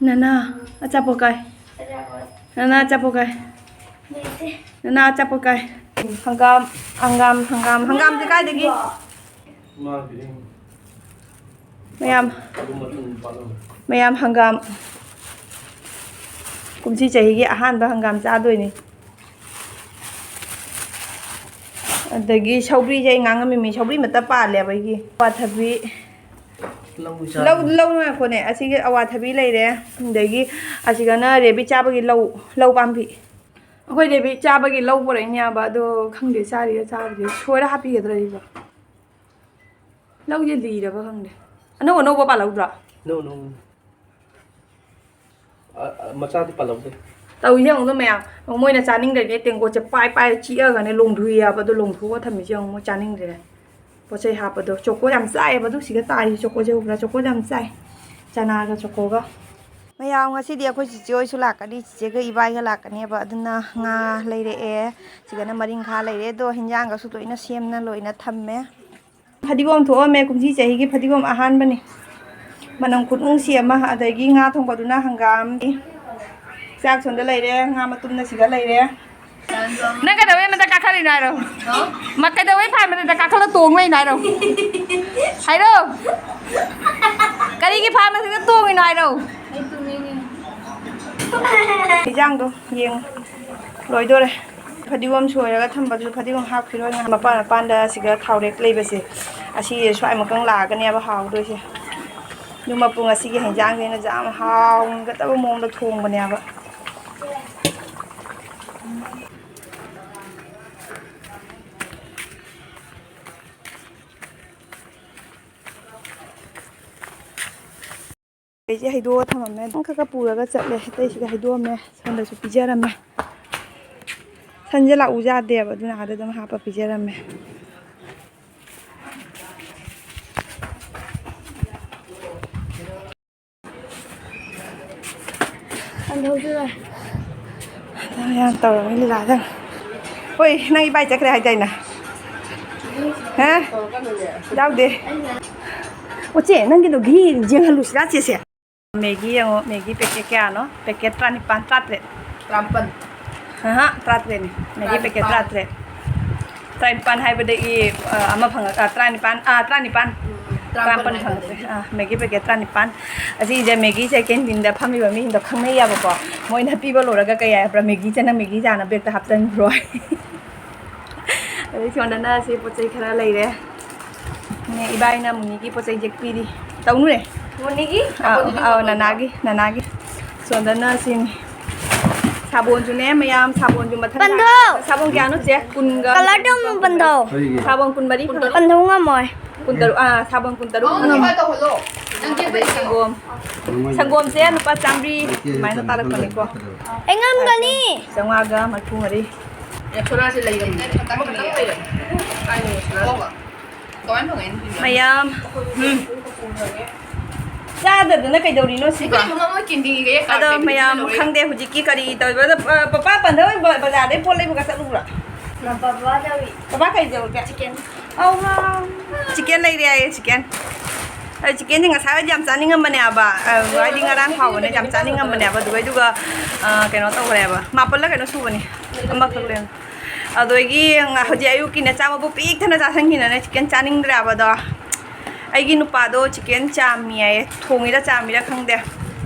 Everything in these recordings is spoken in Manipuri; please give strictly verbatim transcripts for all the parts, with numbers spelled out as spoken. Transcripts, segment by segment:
ꯅꯅꯥ ꯑꯆꯥꯄꯣꯠ ꯀꯥꯏ꯫ ꯅꯅꯥ ꯑꯆꯥꯄꯣꯠ ꯀꯥꯏ꯫ ꯅꯅꯥ ꯑꯆꯥꯄꯣꯠ ꯀꯥꯏ꯫ ꯍꯪꯒꯥꯝ, ꯍꯪꯒꯥꯝ, ꯍꯪꯒꯥꯝ, ꯍꯪꯒꯥꯝꯁꯦ ꯀꯥꯏꯗꯒꯤ? ꯃꯌꯥꯝ, ꯃꯌꯥꯝ ꯍꯪꯒꯥꯝ꯫ ꯀꯨꯝꯁꯤ ꯆꯍꯤꯒꯤ ꯑꯍꯥꯟꯕ ꯍꯪꯒꯥꯝ ꯆꯥꯗꯣꯏꯅꯤ꯫ ꯑꯗꯒꯤ ꯁꯧꯒ꯭ꯔꯤꯁꯦ ꯑꯩ ꯉꯥꯡꯉꯝꯃꯤꯃꯤ, ꯁꯧꯒ꯭ꯔꯤ ꯃꯠꯇ ꯄꯥꯜꯂꯦꯕ ꯑꯩꯒꯤ꯫ ꯑꯋꯥꯊꯕꯤ꯫ ꯂꯧ ꯂꯧ ꯉꯥꯏꯈꯣꯅꯦ, ꯑꯁꯤꯒꯤ ꯑꯋꯥꯊꯕꯤ ꯂꯩꯔꯦ꯫ ꯑꯗꯒꯤ ꯑꯁꯤꯒꯅ ꯔꯦꯕꯤꯠ ꯆꯥꯕꯒꯤ ꯂꯧ, ꯂꯧ ꯄꯥꯝꯕꯤ꯫ ꯑꯩꯈꯣꯏ ꯔꯦꯕꯤꯠ ꯆꯥꯕꯒꯤ ꯂꯧ ꯄꯨꯔꯛꯏꯅꯦꯕ, ꯑꯗꯣ ꯈꯪꯗꯦ ꯆꯥꯔꯤꯔ ꯆꯥꯗ꯭ꯔꯤꯔ, ꯁꯣꯏꯔ ꯍꯥꯞꯄꯤꯒꯗ꯭ꯔꯥ ꯁꯤꯕꯣ? ꯂꯧꯁꯦ ꯂꯤꯔꯕ ꯈꯪꯗꯦ꯫ ꯑꯅꯧ ꯑꯅꯧꯕ ꯄꯥꯜꯍꯧꯗ꯭ꯔꯣ? No, no. ꯑ, ꯑ, ꯃꯆꯥꯗꯤ ꯄꯥꯜꯍꯧꯗꯦ꯫ ꯇꯧꯔꯤꯁꯦ ꯌꯦꯡꯉꯨꯗꯣ ꯃꯌꯥꯝ, ꯃꯣꯏꯅ ꯆꯥꯅꯤꯡꯗ꯭ꯔꯗꯤ ꯇꯦꯡꯀꯣꯠꯁꯦ ꯄꯥꯏ ꯄꯥꯏ ꯆꯤꯛꯑꯒꯅꯦ ꯂꯣꯡꯊꯨꯏ ꯍꯥꯏꯕꯗꯣ, ꯂꯣꯡꯊꯣꯛꯑꯒ ꯊꯝꯃꯤꯁꯦ ꯌꯦꯡꯉꯨ, ꯃꯣꯏ ꯆꯥꯅꯤꯡꯗ꯭ꯔꯦꯅꯦ꯫ ꯄꯣꯠ ꯆꯩ ꯍꯥꯞꯄꯗꯣ꯫ ꯆꯣꯀꯣ ꯌꯥꯝ ꯆꯥꯏꯑꯦꯕ ꯑꯗꯨ, ꯁꯤꯗ ꯇꯥꯔꯤ ꯆꯣꯀꯣꯁꯦ ꯎꯕ꯭ꯔꯥ? ꯆꯣꯀꯣ ꯌꯥꯝ ꯆꯥꯏ, ꯆꯅꯥꯒ ꯆꯣꯀꯣꯒ꯫ ꯃꯌꯥꯝ, ꯉꯁꯤꯗꯤ ꯑꯩꯈꯣꯏ ꯆꯤꯆꯦ ꯍꯣꯏꯁꯨ ꯂꯥꯛꯀꯅꯤ, ꯆꯤꯆꯦꯒ ꯏꯕꯥꯏꯒ ꯂꯥꯛꯀꯅꯦꯕ꯫ ꯑꯗꯨꯅ ꯉꯥ ꯂꯩꯔꯛꯑꯦ, ꯁꯤꯗꯅ ꯃꯔꯤꯡꯈꯥ ꯂꯩꯔꯦ, ꯑꯗꯣ ꯍꯤꯟꯖꯥꯡꯒꯁꯨ ꯂꯣꯏꯅ ꯁꯦꯝꯅ ꯂꯣꯏꯅ ꯊꯝꯃꯦ꯫ ꯐꯗꯤꯒꯣꯝ ꯊꯣꯛꯑꯝꯃꯦ, ꯀꯨꯝꯁꯤ ꯆꯍꯤꯒꯤ ꯐꯗꯤꯒꯣꯝ ꯑꯍꯥꯟꯕꯅꯤ꯫ ꯃꯅꯝ ꯈꯨꯅꯨꯡꯁꯤ ꯑꯃ꯫ ꯑꯗꯒꯤ ꯉꯥ ꯊꯣꯡꯕꯗꯨꯅ ꯍꯪꯒꯥꯝ꯫ ꯆꯥꯛ ꯁꯣꯝꯗ ꯂꯩꯔꯦ, ꯉꯥ ꯃꯇꯨꯝꯅ ꯁꯤꯗ ꯂꯩꯔꯦ꯫ ꯅꯪ ꯀꯩꯗꯧꯕꯩ ꯃꯊꯛ ꯀꯥꯈꯠꯂꯤꯅꯣ ꯍꯥꯏꯔꯣ? ꯃ-, ꯀꯩꯗꯧꯕꯩ ꯐꯥꯟ ꯃꯊꯛꯇ ꯀꯥꯈꯠꯂ ꯇꯣꯡ ꯂꯩꯅꯣ ꯍꯥꯏꯔꯣ? ꯍꯥꯏꯔꯣ꯫ ꯀꯔꯤꯒꯤ ꯐꯥꯟ ꯃꯊꯛꯇ ꯇꯣꯡꯉꯤꯅꯣ ꯍꯥꯏꯔꯣ? ꯏꯟꯖꯥꯡꯗꯣ ꯌꯦꯡꯉꯨ꯫ ꯂꯣꯏꯗꯣꯔꯦ꯫ ꯐꯗꯤꯒꯣꯝ ꯁꯣꯏꯔꯒ ꯊꯝꯕꯗꯨꯁꯨ ꯐꯗꯤꯒꯣꯝ ꯍꯥꯞꯈꯤꯔꯣꯏ꯫ ꯃꯄꯥꯟ ꯃꯄꯥꯟꯗ ꯁꯤꯒ ꯊꯥꯎꯔꯦꯛ ꯂꯩꯕꯁꯦ, ꯑꯁꯤ ꯁ꯭ꯋꯥꯏ ꯃꯨꯛꯇꯪ ꯂꯥꯛꯑꯒꯅꯦꯕ ꯍꯥꯎꯗꯣꯏꯁꯦ꯫ ꯑꯗꯨ ꯃꯄꯨ ꯉꯁꯤꯒꯤ ꯍꯤꯟꯖꯥꯡꯁꯦ ꯑꯩꯅ ꯌꯥꯝ ꯍꯥꯎꯒꯗꯕ ꯃꯑꯣꯡꯗ ꯊꯣꯡꯕꯅꯦꯕ꯫ ꯑꯩꯁꯦ ꯍꯩꯗꯣꯛꯑ ꯊꯝꯃꯝꯃꯦ꯫ ꯑꯗꯨꯝ ꯈꯔ ꯈꯔ ꯄꯨꯔꯒ ꯆꯠꯂꯦ꯫ ꯑꯇꯩꯁꯤꯗ ꯍꯩꯗꯣꯛꯑꯝꯃꯦ꯫ ꯁꯣꯝꯗꯁꯨ ꯄꯤꯖꯔꯝꯃꯦ꯫ ꯁꯟꯁꯦ ꯂꯥꯛꯎ ꯌꯥꯗꯦꯕ, ꯑꯗꯨꯅ ꯑꯥꯗ ꯑꯗꯨꯝ ꯍꯥꯞꯄ ꯄꯤꯖꯔꯝꯃꯦ꯫ ꯌꯥꯝ ꯇꯧꯔꯝꯃꯤ ꯂꯤꯂꯥꯗ꯫ ꯍꯣꯏ, ꯅꯪ ꯏꯕꯥꯏ ꯆꯠꯈ꯭ꯔꯦ ꯍꯥꯏꯗꯥꯏꯅꯦ? ꯑꯦ, ꯌꯥꯎꯗꯦ꯫ ꯑꯣ, ꯆꯦ, ꯅꯪꯒꯤꯗꯣ ꯘꯤ ꯌꯦꯡꯍꯜꯂꯨꯁꯤꯔꯥ, ꯆꯦꯁꯦ? ꯃꯦꯒꯤ ꯌꯦꯡꯉꯣ, ꯃꯦꯒꯤ ꯄꯦꯀꯦꯠ ꯀꯌꯥꯅꯣ? ꯄꯦꯀꯦꯠ ꯇꯔꯥꯅꯤꯄꯥꯟ, ꯇꯔꯥꯇꯔꯦꯠ꯫ ꯇꯔꯥꯃꯥꯄꯟ꯫ ꯑꯍ, ꯇꯔꯥꯇꯔꯦꯠꯅꯤ꯫ ꯃꯦꯒꯤ ꯄꯦꯀꯦꯠ ꯇꯔꯥꯅꯤꯄꯥꯟ꯫ ꯇꯔꯥꯇꯔꯦꯠ꯫ ꯇꯔꯥꯅꯤꯄꯥꯟ ꯍꯥꯏꯕꯗꯒꯤ, ꯑ, ꯑꯃ ꯐꯪꯉꯛ-, ꯑ, ꯇꯔꯥꯅꯤꯄꯥꯟ, ꯑꯥ, ꯇꯔꯥꯅꯤꯄꯥꯟ꯫ ꯎꯝ, ꯇꯔꯥꯃꯥꯄꯟ ꯇꯔꯥꯃꯥꯄꯟ ꯐꯪꯉꯛꯇ꯭ꯔꯦ꯫ ꯍꯥꯏꯕꯗꯒꯤ꯫ ꯑꯥ, ꯃꯦꯒꯤ ꯄꯦꯀꯦꯠ ꯇꯔꯥꯅꯤꯄꯥꯟ꯫ ꯑꯁꯤꯁꯦ ꯃꯦꯒꯤꯁꯦ ꯀꯦꯟꯇꯤꯟꯗ ꯐꯝꯃꯤꯕ ꯃꯤꯁꯤꯡꯗꯣ ꯈꯪꯅꯩꯌꯦꯕꯀꯣ꯫ ꯃꯣꯏꯅ ꯄꯤꯕ ꯂꯣꯏꯔꯒ ꯀꯩ ꯍꯥꯏꯕ꯭ꯔꯥ, "ꯃꯦꯒꯤꯁꯦ ꯅꯪ ꯃꯦꯒꯤ ꯆꯥꯅ ꯕꯦꯛꯇ ꯍꯥꯞꯆꯤꯟꯈ꯭ꯔꯣ"꯫ ꯑꯗꯩ ꯁꯣꯝꯗꯅ ꯁꯤ ꯄꯣꯠ ꯆꯩ ꯈꯔ ꯂꯩꯔꯦ꯫ ꯅꯦ, ꯏꯕꯥꯏꯅ ꯃꯨꯅꯤꯒꯤ ꯄꯣꯠ ꯆꯩ ꯌꯦꯛꯄꯤꯔꯤ꯫ ꯇꯧꯅꯨꯅꯦ꯫ ꯃꯨꯅꯤꯒꯤ? ꯑꯥ, ꯑꯄꯣꯟꯒꯤꯗꯤ ꯑꯥꯎ, ꯂꯣꯏꯈ꯭ꯔꯦ꯫ ꯅꯅꯥꯒꯤ, ꯅꯅꯥꯒꯤ꯫ ꯁꯣꯝꯗꯅ ꯁꯤꯅꯤ꯫ ꯁꯥꯕꯣꯟꯁꯨꯅꯦ ꯃꯌꯥꯝ, ꯁꯥꯕꯣꯟꯁꯨ ꯃꯊꯪ ꯄꯟꯊꯧ! ꯂꯥꯛ-, ꯁꯥꯕꯣꯟ ꯀꯌꯥꯅꯣ ꯆꯦ? ꯀꯨꯟꯒ ꯀꯂꯔꯗꯣ ꯑꯃꯨꯛ ꯄꯟꯊꯧ꯫ ꯁꯥꯕꯣꯟ ꯀꯨꯟꯃꯔꯤ ꯐꯪꯉꯦ꯫ ꯄꯟꯊꯧ ꯉꯝꯃꯣꯏ꯫ ꯀꯨꯟꯇꯔꯨꯛ, ꯑꯥ, ꯁꯥꯕꯣꯟ ꯀꯨꯟꯇꯔꯨꯛ ꯑꯧ, ꯐꯪꯉꯦ꯫ ꯅꯪ ꯈꯔ ꯇꯧꯍꯜꯂꯣ꯫ ꯅꯪ ꯑꯗꯩ ꯌꯦꯛꯄ ꯍꯩꯇꯦ꯫ ꯁꯪꯒꯣꯝ꯫ ꯁꯪꯒꯣꯝꯁꯦ ꯂꯨꯄꯥ ꯆꯥꯝꯃꯔꯤ ꯑꯗꯨꯃꯥꯏꯅ ꯇꯥꯔꯛꯄꯅꯤꯀꯣ꯫ ꯑꯩ ꯉꯝꯒꯅꯤ꯫ ꯆꯥꯝꯃꯉꯥꯒ ꯃꯔꯤꯐꯨ ꯃꯔꯤ꯫ ꯁꯣꯅꯥꯁꯦ ꯂꯩꯔꯝꯗꯦ꯫ ꯑꯃꯈꯛꯇꯪ ꯂꯩꯔꯝꯃꯦ꯫ ꯀꯥꯏꯗꯅꯣ ꯁꯣꯅꯥ? ꯀꯃꯥꯏꯅ ꯐꯪꯉꯛꯏꯅꯣ ꯁꯤꯕꯣ? ꯃꯌꯥꯝ, ꯎꯝ꯫ ꯆꯥꯗꯗꯅ ꯀꯩꯗꯧꯔꯤꯅꯣ ꯁꯤꯕꯣ? ꯑꯩꯈꯣꯏꯗꯤ ꯃꯃꯥ ꯃꯣꯏ ꯀꯦꯟꯗꯤꯒꯩ ꯑꯗꯣ ꯀꯥꯔꯛꯇꯦ, ꯃꯌꯥꯝ ꯂꯣꯏꯔꯦ꯫ ꯈꯪꯗꯦ ꯍꯧꯖꯤꯛꯀꯤ ꯀꯔꯤ ꯇꯧꯔꯤꯕ꯫ ꯑꯗꯣ, ꯑ, ꯄꯄꯥ ꯄꯟꯊꯧ ꯍꯣꯏ ꯕ-, ꯕꯖꯥꯔꯗꯩ ꯄꯣꯠ ꯂꯩꯕꯒ ꯆꯠꯂꯨꯕ꯭ꯔꯣ? ꯄꯄꯥ ꯀꯩ ꯂꯩꯔꯛꯑꯦ? ꯆꯤꯀꯦꯟ꯫ ꯑꯧ, ꯆꯤꯀꯦꯟ ꯂꯩꯔꯛꯑꯦ, ꯆꯤꯀꯦꯟ꯫ ꯑꯩ ꯆꯤꯀꯦꯟꯗꯤ ꯉꯁꯥꯏ ꯌꯥꯝ ꯆꯥꯅꯤꯡꯉꯝꯕꯅꯦꯕ꯫ ꯑ, ꯍꯥꯏꯗꯤ ꯉꯔꯥꯡ ꯍꯥꯎꯕꯅꯦ, ꯌꯥꯝ ꯆꯥꯅꯤꯡꯉꯝꯕꯅꯦꯕ꯫ ꯑꯗꯨꯒ ꯑꯗꯨꯒ, ꯑ, ꯀꯩꯅꯣ ꯇꯧꯈ꯭ꯔꯦꯕ꯫ ꯃꯥꯄꯜꯂ ꯀꯩꯅꯣ ꯁꯨꯕꯅꯤ꯫ ꯑꯃꯈꯛ ꯂꯩꯔꯝꯃꯦ꯫ ꯑꯗꯨꯗꯒꯤ ꯉ-, ꯍꯧꯖꯤꯛ ꯑꯌꯨꯛꯀꯤꯅꯦ ꯆꯥꯛ ꯃꯕꯨꯛ ꯄꯤꯛ ꯊꯟꯅ ꯆꯥꯁꯟꯈꯤꯗꯅ ꯆꯤꯀꯦꯟ ꯆꯥꯅꯤꯡꯗ꯭ꯔꯦꯕ ꯑꯗꯣ꯫ ꯑꯩꯒꯤ ꯅꯨꯄꯥꯗꯣ ꯆꯤꯀꯦꯟ ꯆꯥꯝꯃꯤ ꯍꯥꯏꯌꯦ꯫ ꯊꯣꯡꯉꯤꯔꯥ ꯆꯥꯝꯃꯤꯔꯥ ꯈꯪꯗꯦ꯫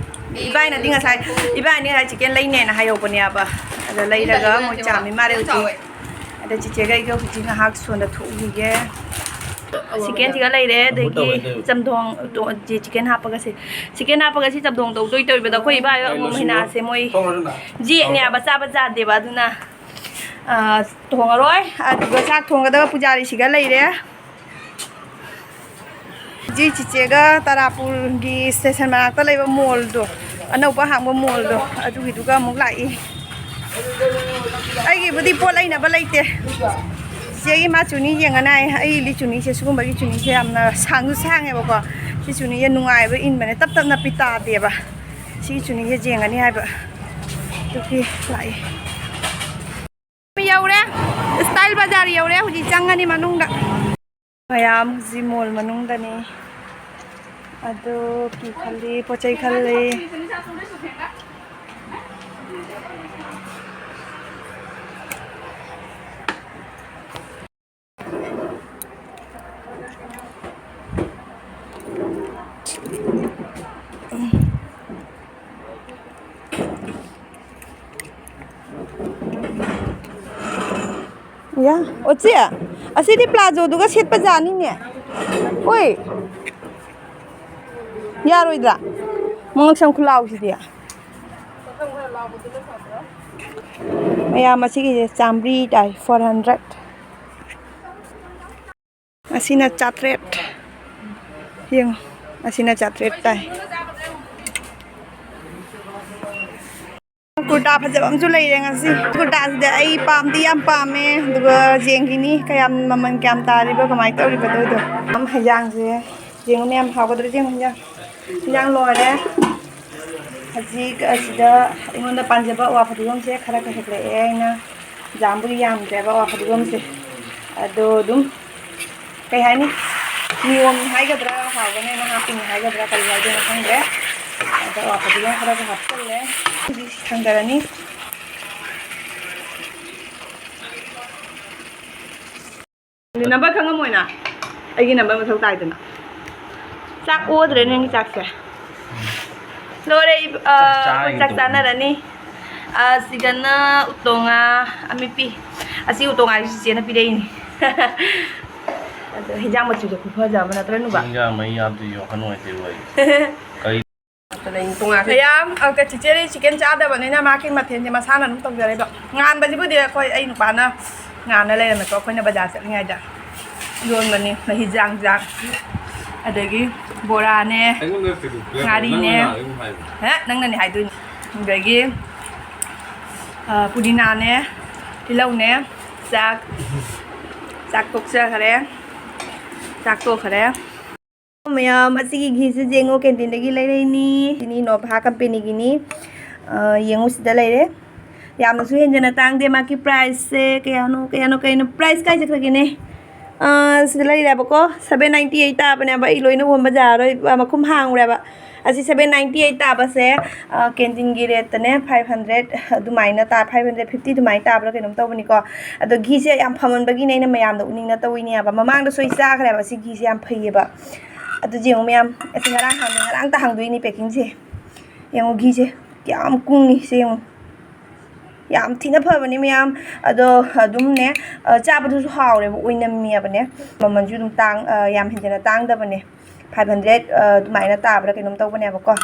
ꯏꯕꯥꯏꯅꯗꯤ ꯉꯁꯥꯏ, ꯏꯕꯥꯏꯅꯗꯤ ꯉꯁꯥꯏ ꯆꯤꯀꯦꯟ ꯂꯩꯅꯦꯅ ꯍꯥꯏꯍꯧꯕꯅꯦꯕ꯫ ꯑꯗ ꯂꯩꯔꯒ ꯃꯣꯏ ꯆꯥꯝꯃꯤ ꯃꯥꯜꯂꯦ ꯍꯧꯖꯤꯛ꯫ ꯑꯗ ꯆꯤꯆꯦꯒ ꯑꯩꯒ ꯍꯧꯖꯤꯛ ꯉꯥꯏꯍꯥꯛ ꯁꯣꯟꯗ ꯊꯣꯛꯎꯈꯤꯒꯦ꯫ ꯆꯤꯀꯦꯟꯁꯤꯒ ꯂꯩꯔꯦ, ꯑꯗꯒꯤ ꯆꯝꯊꯣꯡ, ꯇꯣ-, ꯆꯤ-, ꯆꯤꯀꯦꯟ ꯍꯥꯞꯄꯒꯁꯦ꯫ ꯆꯤꯀꯦꯟ ꯍꯥꯞꯄꯒ ꯁꯤ ꯆꯝꯊꯣꯡ ꯇꯧꯗꯣꯏ ꯇꯧꯔꯤꯕꯗ ꯑꯩꯈꯣꯏ ꯏꯕꯥꯏ ꯑꯉꯣꯝ ꯍꯩꯅꯥꯁꯦ ꯃꯣꯏ ꯌꯦꯛꯅꯦꯕ, ꯆꯥꯕ ꯆꯥꯗꯦꯕ꯫ ꯑꯗꯨꯅ, ꯑ, ꯊꯣꯡꯉꯔꯣꯏ꯫ ꯑꯗꯨꯒ ꯆꯥꯛ ꯊꯣꯡꯒꯗꯕ ꯄꯨꯖꯥꯔꯤꯁꯤꯒ ꯂꯩꯔꯦ꯫ ꯍꯧꯖꯤꯛ ꯆꯤꯆꯦꯒ ꯇꯔꯥꯄꯨꯔꯒꯤ ꯁ꯭ꯇꯦꯁꯟ ꯃꯅꯥꯛꯇ ꯂꯩꯕ ꯃꯣꯜꯗꯣ, ꯑꯅꯧꯕ ꯍꯥꯡꯕ ꯃꯣꯜꯗꯣ, ꯑꯗꯨꯒꯤꯗꯨꯒ ꯑꯃꯨꯛ ꯂꯥꯛꯏ꯫ ꯑꯩꯒꯤꯕꯨꯗꯤ ꯄꯣꯠ ꯂꯩꯅꯕ ꯂꯩꯇꯦ꯫ ꯆꯤꯆꯦꯒꯤ ꯃꯥ ꯆꯨꯅꯤ ꯌꯦꯡꯉꯅꯤ ꯍꯥꯏ꯫ ꯑꯩꯒꯤꯗꯤ ꯆꯨꯅꯤꯁꯦ, ꯁꯤꯒꯨꯝꯕꯒꯤ ꯆꯨꯅꯤꯁꯦ ꯌꯥꯝꯅ ꯁꯥꯡꯁꯨ ꯁꯥꯡꯉꯦꯕꯀꯣ꯫ ꯁꯤ ꯆꯨꯅꯤꯁꯦ ꯅꯨꯡꯉꯥꯏꯕ ꯏꯟꯕꯅꯦ, ꯇꯞ ꯇꯞ ꯅꯞꯄꯤ, ꯇꯥꯗꯦꯕ꯫ ꯁꯤ ꯆꯨꯅꯤꯁꯦ ꯌꯦꯡꯉꯅꯤ ꯍꯥꯏꯕ꯫ ꯑꯗꯨꯒꯤ ꯂꯥꯛꯏ꯫ ꯌꯧꯔꯦ, ꯁ꯭ꯇꯥꯏꯜ ꯕꯖꯥꯔ ꯌꯧꯔꯦ꯫ ꯍꯧꯖꯤꯛ ꯆꯪꯉꯅꯤ ꯃꯅꯨꯡꯗ꯫ ꯃꯌꯥꯝ ꯍꯧꯖꯤꯛ ꯃꯣꯜ ꯃꯅꯨꯡꯗꯅꯤ꯫ ꯑꯗꯨ ꯐꯤ ꯈꯜꯂꯤ, ꯄꯣꯠ ꯆꯩ ꯈꯜꯂꯤ꯫ ꯌꯥ, ꯑꯣ ꯆꯦ, ꯑꯁꯤꯗꯤ ꯄ꯭ꯂꯥꯖꯣꯗꯨꯒ ꯁꯦꯠꯄ ꯌꯥꯅꯤꯅꯦ꯫ ꯍꯣꯏ, ꯌꯥꯔꯣꯏꯗ꯭ꯔꯥ? ꯃꯉꯛꯁꯝ ꯈꯨꯂꯥꯎꯁꯤꯗꯤ꯫ ꯃꯌꯥꯝ ꯑꯁꯤꯒꯤꯁꯦ ꯆꯥꯝꯃꯔꯤ ꯇꯥꯏ, four hundred꯫ ꯑꯁꯤꯅ ꯆꯥꯇ꯭ꯔꯦꯠ꯫ ꯌꯦꯡꯉꯣ, ꯑꯁꯤꯅ ꯆꯥꯇ꯭ꯔꯦꯠ ꯇꯥꯏ꯫ ꯀꯨꯔꯇꯥ ꯐꯖꯕ ꯑꯃꯁꯨ ꯂꯩꯔꯦ ꯉꯁꯤ꯫ ꯀꯨꯔꯇꯥꯁꯤꯗꯤ ꯑꯩ ꯄꯥꯝꯗꯤ ꯌꯥꯝ ꯄꯥꯝꯃꯦ, ꯑꯗꯨꯒ ꯌꯦꯡꯈꯤꯅꯤ ꯀꯌꯥꯝ, ꯃꯃꯜ ꯀꯌꯥꯝ ꯇꯥꯔꯤꯕ, ꯀꯃꯥꯏꯅ ꯇꯧꯔꯤꯕꯗꯣ ꯑꯗꯣ꯫ ꯍꯩꯖꯥꯡꯁꯦ ꯌꯦꯡꯉꯨ ꯃꯌꯥꯝ, ꯍꯥꯎꯒꯗ꯭ꯔꯥ ꯌꯦꯡꯉꯨ ꯍꯩꯖꯥꯡ꯫ ꯍꯩꯖꯥꯡ ꯂꯣꯏꯔꯦ꯫ ꯍꯧꯖꯤꯛ ꯑꯁꯤꯗ ꯑꯩꯉꯣꯟꯗ ꯄꯥꯟꯖꯕ ꯑꯋꯥ ꯐꯗꯤꯒꯣꯝꯁꯦ ꯈꯔ ꯈꯔ ꯍꯦꯛꯂꯛꯑꯦ ꯑꯩꯅ꯫ ꯌꯥꯝꯕꯨꯗꯤ ꯌꯥꯝꯗ꯭ꯔꯦꯕ ꯑꯋꯥ ꯐꯗꯤꯒꯣꯝꯁꯦ꯫ ꯑꯗꯣ ꯑꯗꯨꯝ ꯀꯩ ꯍꯥꯏꯅꯤ, ꯅꯤꯌꯣꯝ ꯍꯥꯏꯒꯗ꯭ꯔꯥ, ꯍꯥꯎꯒꯅꯦꯅ ꯍꯥꯞꯄꯤꯅꯤ ꯍꯥꯏꯒꯗ꯭ꯔꯥ, ꯀꯔꯤ ꯍꯥꯏꯗꯣꯏꯅꯣ ꯈꯪꯗ꯭ꯔꯦ꯫ ꯑꯗꯣ ꯑꯋꯥ ꯐꯗꯤꯒꯣꯝ ꯈꯔꯁꯨ ꯍꯥꯞꯆꯜꯂꯦ꯫ ꯍꯧꯖꯤꯛ ꯊꯥꯡꯗꯔꯅꯤ꯫ ꯅꯝꯕꯔ ꯈꯪꯉꯝꯃꯣꯏꯅ? ꯑꯩꯒꯤ ꯅꯝꯕꯔ ꯃꯊꯧ ꯇꯥꯏꯗꯅ꯫ ꯆꯥꯛ ꯑꯣꯗ꯭ꯔꯦ ꯅꯪꯒꯤ ꯆꯥꯛꯁꯦ꯫ ꯂꯣꯏꯔꯦ, ꯏꯕ-, ꯑ, ꯆꯥꯛ ꯑꯩꯈꯣꯏ ꯆꯥꯛ ꯆꯥꯔꯅꯤ꯫ ꯆꯥꯅꯔꯅꯤ꯫ ꯑ, ꯁꯤꯗꯅ ꯎꯇꯣꯡꯉꯥ ꯑꯃꯦꯠꯄꯤ꯫ ꯑꯁꯤ ꯎꯇꯣꯡꯉꯥꯁꯤ ꯆꯤꯆꯦꯅ ꯄꯤꯔꯛꯏꯅꯤ꯫ ꯑꯗꯣ ꯍꯤꯟꯖꯥꯡ ꯃꯆꯨꯁꯦ ꯈꯨꯐꯖ ꯑꯃ ꯅꯠꯇ꯭ꯔ, ꯅꯨꯄꯥ? ꯍꯤꯟꯖꯥꯡ ꯃꯍꯤ ꯍꯥꯞꯇ꯭ꯔꯗꯤ ꯋꯥꯈꯜ ꯅꯨꯡꯉꯥꯏꯇꯦꯕ ꯑꯩ꯫ ꯀꯔꯤ ꯃꯌꯥꯝ, ꯑ, ꯆꯤꯆꯦꯗꯤ ꯆꯤꯛꯀꯟ ꯆꯥꯗꯕꯅꯤꯅ ꯃꯥꯒꯤ ꯃꯊꯦꯜꯁꯦ ꯃꯁꯥꯅ ꯑꯗꯨꯝ ꯇꯧꯖꯔꯦꯕ꯫ ꯉꯥꯟꯕꯁꯤꯕꯨꯗꯤ ꯑꯩꯈꯣꯏ, ꯑꯩ ꯅꯨꯄꯥꯅ ꯉꯥꯟꯅ ꯂꯩꯔꯝꯃꯦꯀꯣ, ꯑꯩꯈꯣꯏꯅ ꯕꯖꯥꯔ ꯆꯠꯂꯤꯉꯩꯗ ꯌꯣꯟꯕꯅꯤ꯫ ꯃꯍꯤ ꯖꯥꯡ ꯖꯥꯡ꯫ ꯑꯗꯒꯤ ꯕꯣꯔꯥꯅꯦ, ꯑꯩꯉꯣꯟꯗ ꯀꯩꯅꯣ ꯄꯤꯔꯛꯀꯅꯣ, ꯉꯥꯔꯤꯅꯦ꯫ ꯅꯪꯅ ꯉꯥꯡꯉꯨ ꯍꯥꯏꯕ꯫ ꯍꯦ, ꯅꯪꯅꯅꯦ ꯍꯥꯏꯗꯣꯏꯅꯤ꯫ ꯑꯗꯒꯤ, ꯑ, ꯄꯨꯗꯤꯅꯥꯅꯦ, ꯇꯤꯜꯍꯧꯅꯦ, ꯆꯥꯛ, ꯆꯥꯛ ꯇꯣꯛꯆꯈꯔꯦ, ꯆꯥꯛ ꯇꯣꯛꯈꯔꯦ꯫ ꯃꯌꯥꯝ, ꯑꯁꯤꯒꯤ ꯘꯤꯁꯦ ꯌꯦꯡꯉꯣ, ꯀꯦꯟꯇꯤꯟꯗꯒꯤ ꯂꯩꯔꯛꯏꯅꯤ꯫ ꯁꯤꯅꯤ ꯅꯣꯚꯥ ꯀꯝꯄꯦꯅꯤꯒꯤꯅꯤ꯫ ꯑ, ꯌꯦꯡꯉꯨ, ꯁꯤꯗ ꯂꯩꯔꯦ꯫ ꯌꯥꯝꯅꯁꯨ ꯍꯦꯟꯖꯟꯅ ꯇꯥꯡꯗꯦ꯫ ꯃꯥꯒꯤ ꯄ꯭ꯔꯥꯏꯁꯁꯦ ꯀꯌꯥꯅꯣ, ꯀꯌꯥꯅꯣ, ꯀꯌꯥꯅꯣ? ꯄ꯭ꯔꯥꯏꯁ ꯀꯥꯏ ꯆꯠꯈ꯭ꯔꯒꯦꯅꯦ? ꯁꯤꯗ ꯂꯩꯔꯦꯕꯀꯣ, ꯁꯕꯦꯟ ꯅꯥꯏꯟꯇꯤ ꯑꯩꯠ ꯇꯥꯕꯅꯦꯕ꯫ ꯑꯩ ꯂꯣꯏꯅ ꯑꯣꯟꯕ ꯌꯥꯔꯣꯏ, ꯃꯈꯨꯝ ꯍꯥꯡꯈ꯭ꯔꯦꯕ꯫ ꯑꯁꯤ ꯁꯕꯦꯟ ꯅꯥꯏꯟꯇꯤ ꯑꯩꯠ ꯇꯥꯕꯁꯦ ꯀꯦꯟꯇꯤꯟꯒꯤ ꯔꯦꯠꯇꯅꯦ ꯐꯥꯏꯚ ꯍꯟꯗ꯭ꯔꯦꯠ ꯑꯗꯨꯃꯥꯏꯅ ꯇꯥ ꯐꯥꯏꯚ ꯍꯟꯗ꯭ꯔꯦꯠ ꯐꯤꯐꯇꯤ ꯑꯗꯨꯃꯥꯏꯅ ꯇꯥꯕ꯭ꯔꯥ ꯀꯩꯅꯣꯝ ꯇꯧꯕꯅꯤꯀꯣ꯫ ꯑꯗꯣ ꯘꯤꯁꯦ ꯌꯥꯝ ꯐꯃꯟꯕꯒꯤꯅꯦ ꯑꯩꯅ ꯃꯌꯥꯝꯗ ꯎꯠꯅꯤꯡꯅ ꯇꯧꯔꯤꯅꯦꯕ꯫ ꯃꯃꯥꯡꯗꯁꯨ ꯑꯩ ꯆꯥꯈ꯭ꯔꯦꯕ ꯁꯤ ꯘꯤꯁꯦ, ꯌꯥꯝ ꯐꯩꯌꯦꯕ꯫ ꯑꯗꯨ ꯌꯦꯡꯉꯨ ꯃꯌꯥꯝ, ꯑꯁꯤ ꯉꯔꯥꯡ ꯍꯥꯡꯗꯣꯏ, ꯉꯔꯥꯡꯇ ꯍꯥꯡꯗꯣꯏꯅꯤ ꯄꯦꯛꯀꯤꯡꯁꯦ꯫ ꯌꯦꯡꯉꯨ ꯘꯤꯁꯦ ꯀꯌꯥꯝ ꯀꯨꯡꯉꯤ ꯁꯦ ꯌꯦꯡꯉꯨ꯫ ꯌꯥꯝ ꯊꯤꯅ ꯐꯕꯅꯤ ꯃꯌꯥꯝ꯫ ꯑꯗꯣ ꯑꯗꯨꯝꯅꯦ, ꯑ, ꯆꯥꯕꯗꯨꯁꯨ ꯍꯥꯎꯔꯦꯕ, ꯑꯣꯏꯅꯝꯃꯦꯕꯅꯦ꯫ ꯃꯃꯜꯁꯨ ꯑꯗꯨꯝ ꯇꯥꯡ-, ꯑ, ꯌꯥꯝ ꯍꯦꯟꯖꯟꯅ ꯇꯥꯡꯗꯕꯅꯦ꯫ ꯐꯥꯏꯚ ꯍꯟꯗ꯭ꯔꯦꯠ, ꯑ, ꯑꯗꯨꯃꯥꯏꯅ ꯇꯥꯕ꯭ꯔꯥ ꯀꯩꯅꯣꯝ ꯇꯧꯕꯅꯦꯕꯀꯣ꯫